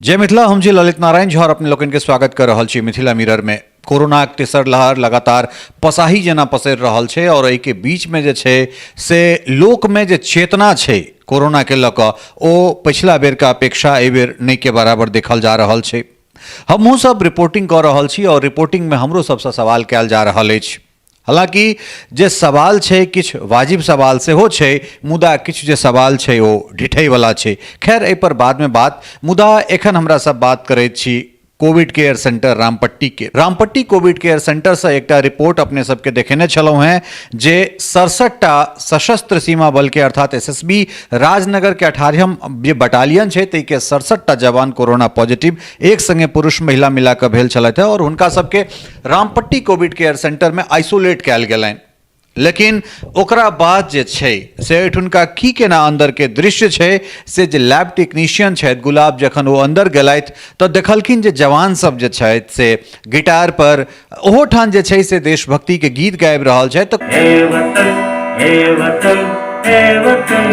जय मिथिला। हम छी ललित नारायण झा और अपने लोकनि के स्वागत कर रहल छी मिथिला मिरर में। कोरोनाक तेसर लहर लगातार पसाही जेना पसरि रहल छै और एहि के बीच में जे छै से लोक में जे चेतना छै कोरोना के लऽ कऽ ओ पछिला बेर के अपेक्षा एहि बेर नहि के बराबर देखल जा रहल छै। हमहूँ सब रिपोर्टिंग कऽ रहल छी और रिपोर्टिंग में हमरो सबसँ सवाल कयल जा रहल अछि। हालांकि जे सवाल छै किछु वाजिब सवाल सेहो छै, मुदा किछु जे सवाल छै ओ ढिठैवला छै। खैर एहि पर बादमे बात, मुदा एखन हमरा सब बात करैत छी कोविड केयर सेंटर रामपट्टी के। रामपट्टी कोविड केयर सेंटर से एकटा रिपोर्ट अपने सबके देखेने छलहुँ हैं जे 67टा सशस्त्र सीमा बल के अर्थात एसएसबी राजनगर के 18वां जे बटालियन छै ताहिके 67टा जवान कोरोना पॉजिटिव एक संगे पुरुष महिला मिलाकऽ भेल छलथि और हुनका सबके रामपट्टी कोविड केयर सेंटरमे आइसोलेट कयल गेलनि। लेकिन ओकरा बाद जे छै से एहिठुनका की केना अन्दरके दृश्य छै से जे लैब टेक्नीशियन छथि गुलाब, जखन ओ अन्दर गेलथि तऽ देखलखिन जे जवान सब जे छथि से गिटार पर ओहो ठाम जे छै से देशभक्तिके गीत गाबि रहल छथि। तऽ हे वतन, हे वतन, हे वतन,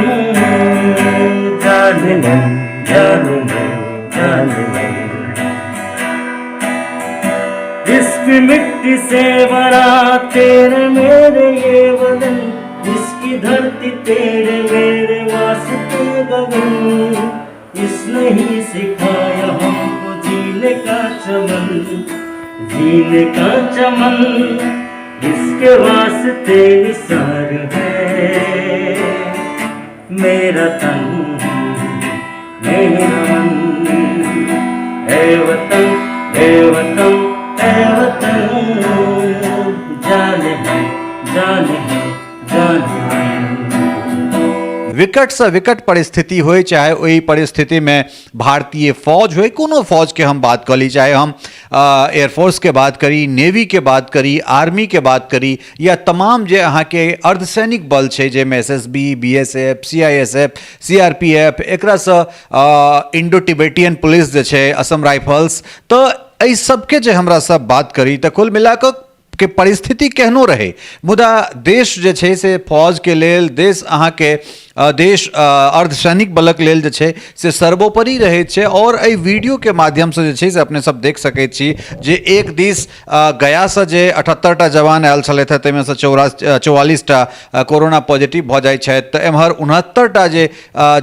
जान मन, जान मन, जान मन। जिसकी मिट्टी से बना तेरे मेरे ये बदन, जिसकी धरती तेरे मेरे वास्ते गगन, इसने ही सिखाया हमको जीने का चमन, जीने का चमन, इसके वास्ते निसार है मेरा तन मेरा मन। ऐ वतन, ऐ वतन, ऐ वतन, जाने मन, जाने मन, जाने मन। विकट से विकट परिस्थिति होय, चाहे ओहि परिस्थिति में भारतीय फौज होय, कोनो फौज के हम बात करी, चाहे हम एयरफोर्स के बात करी, नेवी के बात करी, आर्मी के बात करी, या तमाम जे अहाँके अर्धसैनिक बल छै जाहिमे S S B, B S F, C I S F, C R P F, एकरासँ इंडो टिबेटियन पुलिस जे छै, असम राइफल्स, तऽ एहि सबके जे हमरा सब बात करी तऽ कुल मिलाकऽ के परिस्थिति केहनो रहै, मुदा देश जे छै से फौजके लेल, देश अहाँके देश अर्धसैनिक बलक लेल जे छै से सर्वोपरि रहैत छै। आओर एहि वीडियोके माध्यमसँ जे छै से अपने सब देख सकैत छी जे एक दिस गयासँ जे 78टा जवान आयल छलथि हेँ ताहिमेसँ 44टा कोरोना पॉजिटिव भऽ जाइ छथि, तऽ एम्हर 69टा जे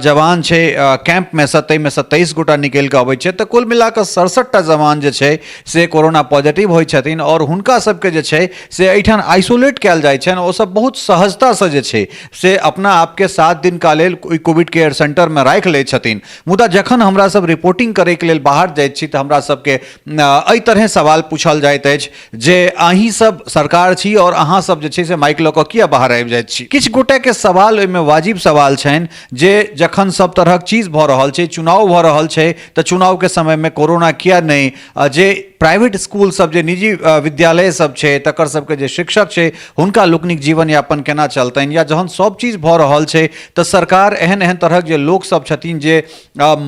जवान छै कैंपमे सँ ताहिमे सँ 23 गोटा निकलि कऽ अबै छै, तऽ कुल मिलाकऽ 67टा जवान जे छै से कोरोना पॉजिटिव होइ छथिन आओर हुनका सबके जे छै से एहिठाम आइसोलेट कयल जाइ छनि। ओ सब बहुत सहजतासँ जे छै से अपना आपके 7 दिनका लेल ओहि कोविड केयर सेंटरमे राखि लै छथिन। मुदा जखन हमरा सब रिपोर्टिंग करैके लेल बाहर जाइत छी तऽ हमरा सबके एहि तरहे सवाल पूछल जाइत अछि जे अहीं सब सरकार छी और अहाँ सब जे छै से माइक लऽ कऽ किया बाहर आबि जाइत छी। किछु गोटेके सवाल ओहिमे वाजिब सवाल छनि जे जखन सब तरहक चीज भऽ रहल छै, चुनाव भऽ रहल छै, तऽ चुनावके समयमे कोरोना किया नहि, जे प्राइवेट स्कूल सब, जे निजी विद्यालय सब छै तकर सबके जे शिक्षक छै हुनका लोकनिक जीवन यापन केना चलतनि, या जहन सब चीज भऽ रहल छै तऽ सरकार एहन एहन तरहक जे लोक सब छथिन जे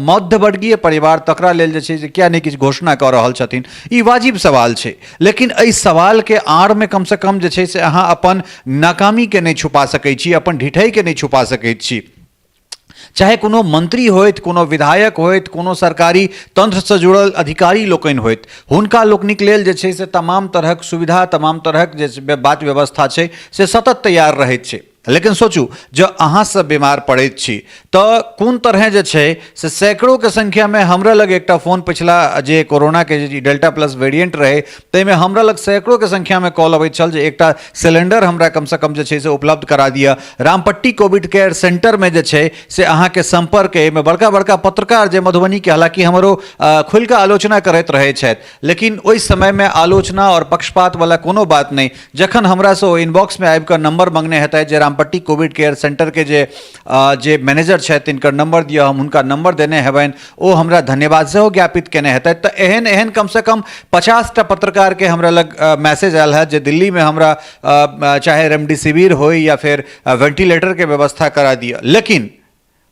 मध्यवर्गीय परिवार तकरा लेल जे छै से किया नहि किछु घोषणा कऽ रहल छथिन। ई वाजिब सवाल छै, लेकिन एहि सवालके आड़मे कमसँ कम जे छै से अहाँ अपन नाकामीके नहि छुपा सकै छी, अपन ढिठैके नहि छुपा सकैत छी। चाहे कोनो मंत्री होथि, कोनो विधायक होथि, कोनो सरकारी तंत्रसँ जुड़ल अधिकारी लोकनि होथि, हुनका लोकनिक लेल जे छै से तमाम तरहक सुविधा, तमाम तरहक जे बात व्यवस्था छै से सतत तैयार रहैत छै। लेकिन सोचू जँ अहाँ सब बीमार पड़ैत छी तऽ कोन तरहे जे छै से सैकड़ोके संख्यामे हमरा लग एकटा फोन पिछला जे कोरोनाके जे डेल्टा प्लस वेरिएंट रहै ताहिमे हमरा लग सैकड़ोके संख्यामे कॉल अबैत छल जे एकटा सिलेंडर हमरा कमसँ कम जे छै से उपलब्ध करा दिअ। रामपट्टी कोविड केयर सेंटरमे जे छै से अहाँके सम्पर्क, एहिमे बड़का बड़का पत्रकार जे मधुबनीके हालाँकि हमरो खुलिकऽ आलोचना करैत रहै छथि, लेकिन ओहि समयमे आलोचना आओर पक्षपातवला कोनो बात नहि। जखन हमरासँ ओ इनबॉक्समे आबि कऽ नंबर मंगने हेतथि जे रामपट्टी कोविड केयर सेंटरके जे जे मैनेजर छथि तिनकर नंबर दिअ, हम हुनका नंबर देने हेबनि, ओ हमरा धन्यवाद सेहो ज्ञापित केने हेतथि। तऽ एहन एहन कमसँ कम 50टा पत्रकारके हमरा लग मैसेज आयल हैत जे दिल्लीमे हमरा चाहे रेमडेसिविर होय या फेर वेंटिलेटरके व्यवस्था करा दिअ। लेकिन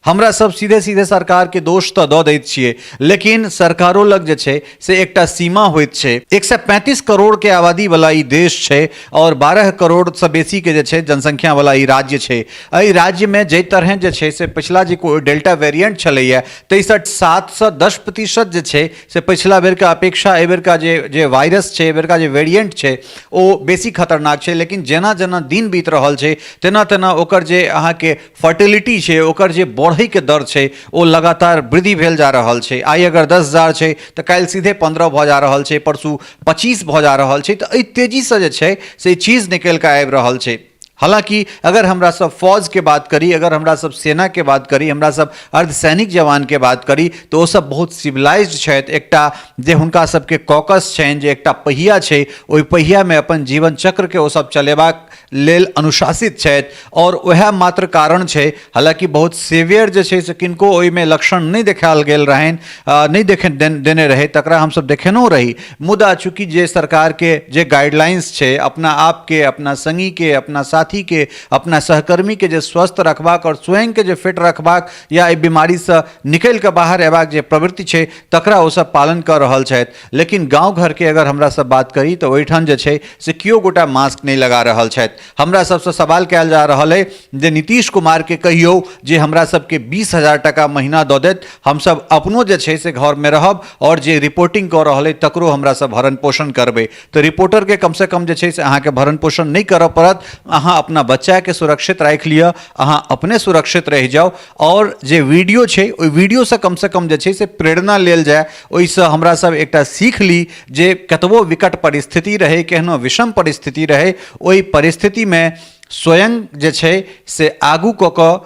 हमरा सब सीधे सीधे सरकारके दोष तऽ दऽ दैत छियै, लेकिन सरकारो लग जे छै से एकटा सीमा होइत छै। 135 करोड़के आबादीवला ई देश छै आओर 12 करोड़सँ बेसीके जे छै जनसंख्यावला ई राज्य छै। एहि राज्यमे जाहि तरहें जे छै से पछिला जे डेल्टा वेरिएंट छलैए ताहिसँ 7 से 10% जे छै से पछिला बेरके अपेक्षा एहि बेरका जे जे वायरस छै, एहि बेरका जे वेरिएंट छै, ओ बेसी खतरनाक छै। लेकिन जेना जेना दिन बीत रहल छै, तेना तेना ओकर जे अहाँके फर्टिलिटी छै, ओकर जे बढ़ैके दर छै, ओ लगातार वृद्धि भेल जा रहल छै। आइ अगर 10,000 छै तऽ काल्हि सीधे 15 भऽ जा रहल छै, परसू 25 भऽ जा रहल छै। तऽ एहि तेजीसँ जे छै से चीज निकलि कऽ आबि रहल छै। हालाँकि अगर हमरा सब फौजके बात करी, अगर हमरा सब सेनाके बात करी, हमरा सब अर्धसैनिक जवानके बात करी, तऽ ओसब बहुत सिविलाइज्ड छथि। एकटा जे हुनका सबके कॉकस छनि, जे एकटा पहिया छै, ओहि पहियामे अपन जीवन चक्रके ओसब चलेबाक लेल अनुशासित छथि आओर वएह मात्र कारण छै। हालाँकि बहुत सीवियर जे छै से किनको ओहिमे लक्षण नहि देखायल गेल रहनि, नहि देखे देने रहै, तकरा हमसब देखेनहुँ रही। मुदा चूँकि जे सरकारके जे गाइडलाइंस छै, अपना आपके, अपना सङ्गीके, अपना साथीके, अपना सहकर्मीके जे स्वस्थ रखबाक आओर स्वयंके जे फिट रखबाक या एहि बीमारीसँ निकलि कऽ बाहर अयबाक जे प्रवृत्ति छै, तकरा ओसब पालन कऽ रहल छथि। लेकिन गाँव घरके अगर हमरा सब बात करी तऽ ओहिठाम जे छै से केओ गोटा मास्क नहि लगा रहल छथि। हमरा सबसँ सवाल कयल जा रहल अइ जे नीतीश कुमारके कहियौ जे हमरा सबके 20,000 टाका महीना दऽ देत, हमसब अपनो जे छै से घरमे रहब आओर जे रिपोर्टिंग कऽ रहल अइ तकरो हमरा सब भरण पोषण करबै। तऽ रिपोर्टरके कमसँ कम जे छै से अहाँके भरण पोषण नहि करऽ पड़त। अहाँ अपना बच्चाके सुरक्षित राखि लिअ, अहाँ अपने सुरक्षित रहि जाउ आओर जे वीडियो छै ओहि वीडियोसँ कमसँ कम जे छै से प्रेरणा लेल जाय, ओहिसँ हमरा सब एकटा सीख ली जे कतबो विकट परिस्थिति रहै, केहनो विषम परिस्थिति रहै, ओहि परिस्थितिमे स्वयं जे छै से आगू कऽ कऽ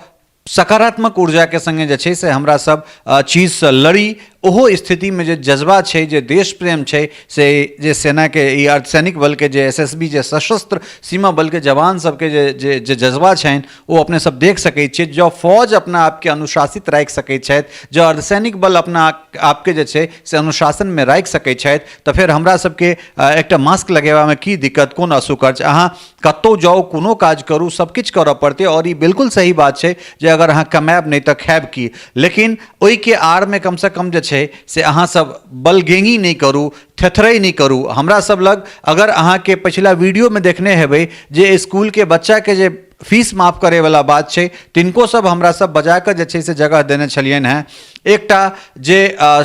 सकारात्मक ऊर्जाके सङ्गे जे छै से हमरा सब चीजसँ लड़ी। ओहो स्थितिमे जे जज्बा छै, जे देश प्रेम छै, से जे सेनाके ई अर्धसैनिक बलके जे एस एस बी, जे सशस्त्र सीमा बलके जवान सबके जे जे जे जज्बा छनि, ओ अपने सब देख सकै छियै। जँ फौज अपना आपके अनुशासित राखि सकै छथि, जँ अर्धसैनिक बल अपना आपके जे छै से अनुशासनमे राखि सकै छथि, तऽ फेर हमरा सबके एकटा मास्क लगेबामे की दिक्कत, कोन असुकर्ज? अहाँ कतहु जाउ, कोनो काज करू, सबकिछु करऽ पड़तै। आओर ई बिल्कुल सही बात छै जे अगर अहाँ कमायब नहि तऽ खायब की? लेकिन ओहिके आड़मे कमसँ कम जे छै से अहाँ सब बलगेंगी नहि करू, थेथरै नहि करू। हमरा सब लग अगर अहाँके पछिला वीडियोमे देखने हेबै जे इसकुलके बच्चाके जे फीस माफ करैवला बात छै, तिनको सब हमरा सब बजा कऽ जे छै से जगह देने छलियनि हेँ। एकटा जे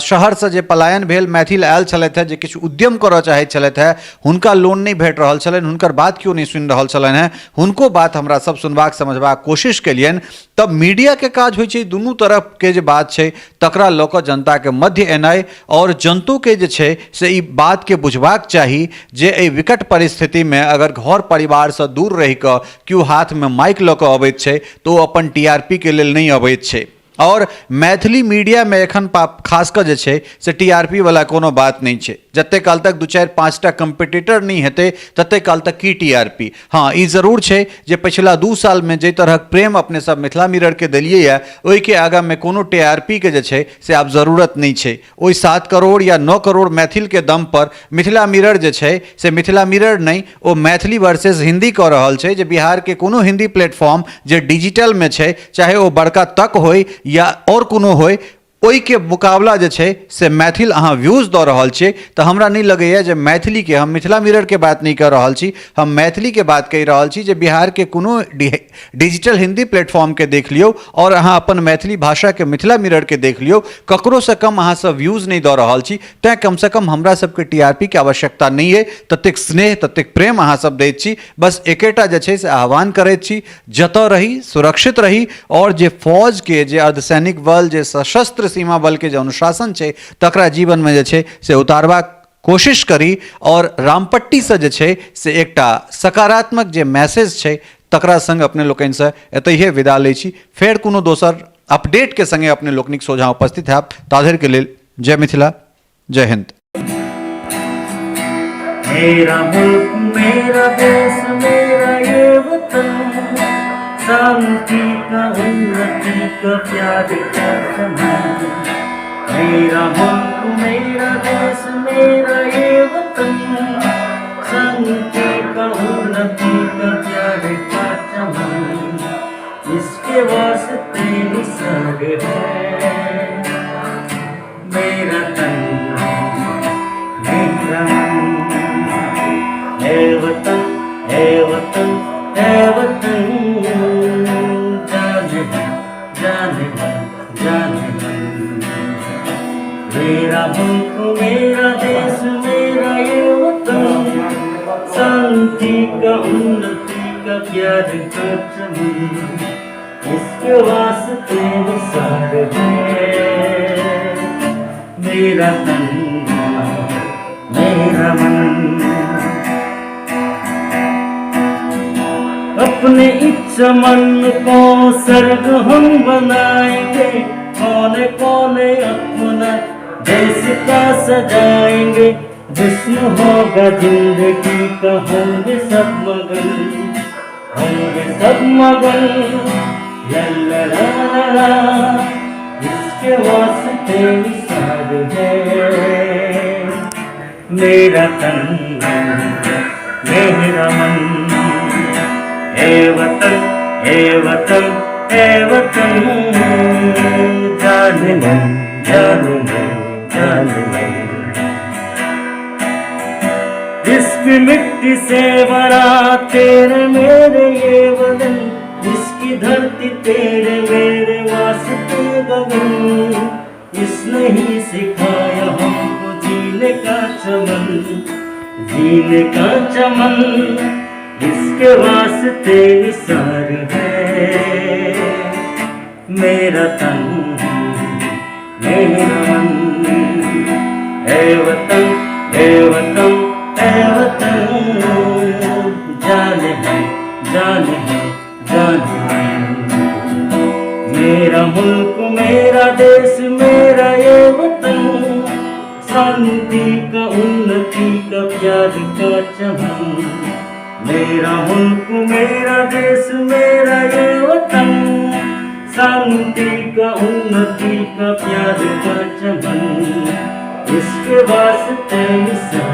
शहरसँ जे पलायन भेल मैथिल आयल छलथि हेँ, जे किछु उद्यम करऽ चाहैत छलथि हेँ, हुनका लोन नहि भेट रहल छलनि, हुनकर बात केओ नहि सुनि रहल छलनि हेँ, हुनको बात हमरा सब सुनबाक समझबाक कोशिश केलियनि। तब मीडियाके काज होइ छै दुनू तरफके जे बात छै तकरा लऽ कऽ जनताके मध्य एनाइ आओर जनतोके जे छै से ई बातके बुझबाक चाही जे एहि विकट परिस्थितिमे अगर घर परिवारसँ दूर रहि कऽ केओ हाथमे माइक लऽ कऽ अबैत छै तऽ ओ अपन टी आर पी के लेल नहि अबैत छै। आओर मैथिली मीडियामे एखन खास कऽ जे छै से टी आर पी वला कोनो बात नहि छै। जते काल तक दू चारि पाँचटा कम्पिटिटर नहि हेतै, तते काल तक की टी आर पी? हँ, ई जरूर छै जे पछिला 2 सालमे जाहि तरहक प्रेम अपने सब मिथिला मिररके देलियै यऽ, ओहिके आगाँमे कोनो टी आर पी के जे छै से आब जरूरत नहि छै। ओहि 7 करोड़ या 9 करोड़ मैथिलके दम पर मिथिला मिरर जे छै से मिथिला मिरर नहि, ओ मैथिली वर्सेस हिन्दी कऽ रहल छै, जे बिहारके कोनो हिन्दी प्लेटफॉर्म जे डिजिटलमे छै, चाहे ओ बड़का तक होइ या आओर कोनो होइ, ओहिके मुकाबला जे छै से मैथिल अहाँ व्यूज दऽ रहल छियै। तऽ हमरा नहि लगैए जे मैथिलीके, हम मिथिला मिररके बात नहि कऽ रहल छी, हम मैथिलीके बात कहि रहल छी जे बिहारके कोनो डिजिटल हिन्दी प्लेटफॉर्मके देख लियौ आओर अहाँ अपन मैथिली भाषाके मिथिला मिररके देख लियौ, ककरोसँ कम अहाँ सब व्यूज नहि दऽ रहल छी। तैँ कमसँ कम हमरा सबके टी आर पी के आवश्यकता नहि अइ। ततेक स्नेह, ततेक प्रेम अहाँ सब दैत छी। बस एकेटा जे छै से आह्वान करैत छी, जतऽ रही सुरक्षित रही आओर जे फौजके, जे अर्धसैनिक बल, जे सशस्त्र सीमा बलके जे अनुशासन छै, तकरा जीवनमे जे छै से उतारबाक कोशिश करी। आओर रामपट्टीसँ जे छै से एकटा सकारात्मक जे मैसेज छै, तकरा सङ्ग अपने लोकनिसँ एतहिए विदा लै छी। फेर कोनो दोसर अपडेटके सङ्गे अपने लोकनिक सोझाँ उपस्थित हैब। ताधरिके लेल जय मिथिला, जय हिन्द। मेरा मुल्क, मेरा देश, मेरा ये वतन, शांति का, उन्नति का, प्यार का चमन। मेरा मुल्क, मेरा देश, मेरा ये वतन, शांति का, उन्नति का, प्यार का चमन। इसके वास्ते निसार मुल्क मेरा देश मेरा ये वतन, शांति का उन्नति का प्यार का चमन, इसके वास्ते निसार है मेरा तन मेरा मन। अपने इच्छा मन को स्वर्ग हम बनाएंगे, कोने कोने अपना देश का सजाएंगे, जिस्म होगा जिंदगी का होंगे सब मगन, होंगे सब मगन। ला ला ला ला ला, इसके वास्ते निसार है मेरा तन मेरा मन। ए वतन ए वतन ए वतन, जान मन जान मन जान मन। जिसकी मिट्टी से बना तेरे मेरे ये बदन, जिसकी धरती तेरे मेरे वास्ते गगन, इसने ही सिखाया हमको जीने का चमन, जीने का चमन। इसके वास्ते निसार है मेरा तन मेरा मन। ए वतन ए वतन ए वतन, जान है जान है जान है। मेरा मुल्क मेरा देश मेरा ये वतन, शांति का उन्नति का प्यार का चमन। मेरा मुल्क मेरा देश मेरा ये वतन, शांति का उन्नति का प्यार का चमन, इसके वास्ते निसार